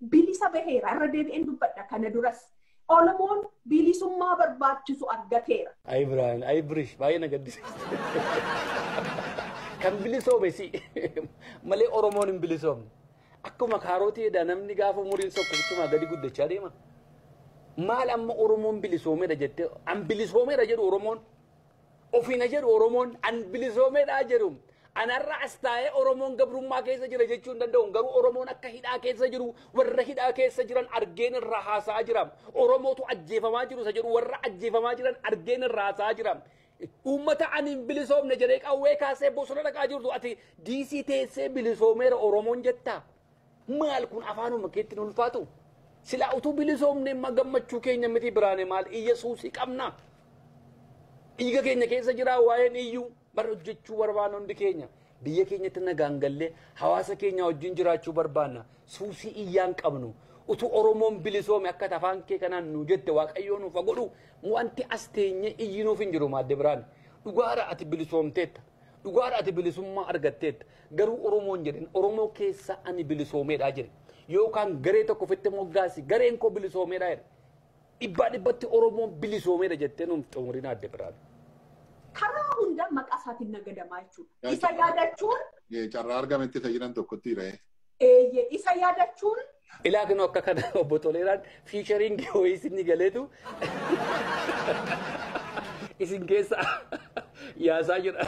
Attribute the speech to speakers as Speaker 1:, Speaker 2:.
Speaker 1: Bilisa baheera, irra deebi'een dubbadha kana duras. Oromoon bilisummaa barbaachisu argateera.
Speaker 2: Ayi Biraan, ayi Birish, baay'ee na gaddisiisa. Kan bilisoome si malee Oromoon hin bilisoomne. Akkuma kaarotiidha, namni gaafa umuriin sokkuchumaa gadi guddachaa deema. Maal amma Oromoon bilisoomeedha jettee, an bilisoomeedha jedhu Oromoon. Ofiina jedhu Oromoon an bilisoomeedha jedhu. Anarra as taa'ee Oromoon gabrummaa keessa jira jechuu hin danda'u. Garuu Oromoon akka hidhaa keessa jiru, warra hidhaa keessa jiran argeen irraa haasa'aa jira. Oromootu ajjeefamaa jiru isa jedhu, warra ajjeefamaa jiran argeen irraa haasa'aa jira. Uummata ani hin bilisoomne jedhee qawwee kaasee bosona dhaqaa jirtu, ati diisii teessee bilisoomeera Oromoon jettaa? Maal kun, afaanuma keetti hin ulfaatu? Silaa utuu bilisoomne imma gammachuu keenya miti Biraane, maal iyya suusii qabna? Dhiiga keenya keessa jira waa'een iyyuu. Bara hojjechuu barbaanna hundi keenya. Biyya keenyatti nagaan gallee hawaasa keenya wajjin jiraachuu barbaanna. Suusii iyyaan qabnu. Utuu Oromoon bilisoome akka afaan kee kanaan nu jette, Waaqayyoo nuuf godhu, wanti as teenye iyyinuuf hin jiru, maadde Biraan. Dhugaadha, ati bilisoomteetta. Dhugaadha, ati bilisummaa argatteetta. Garuu Oromoon jedhin, Oromoo keessa ani bilisoomeedha jedhe. Yookaan garee tokko ofitti moggaasi, gareen koo bilisoomeedha jedhe. Dhibbaa dhibbatti Oromoon bilisoomeedha jettee nuuf xumuriin, adde Biraan.
Speaker 1: Karaa hunda maqaa isaatiin nagadamaa jechuudha. Isa yaadachuun.
Speaker 3: Carraa argametti isa tokkotti hiree.
Speaker 1: Eeyyee, isa yaadachuun.
Speaker 2: Ilaa kunoo akka kana obbo Toleeraan featuring wayii isin galeetu isin keessa yaasaa jira.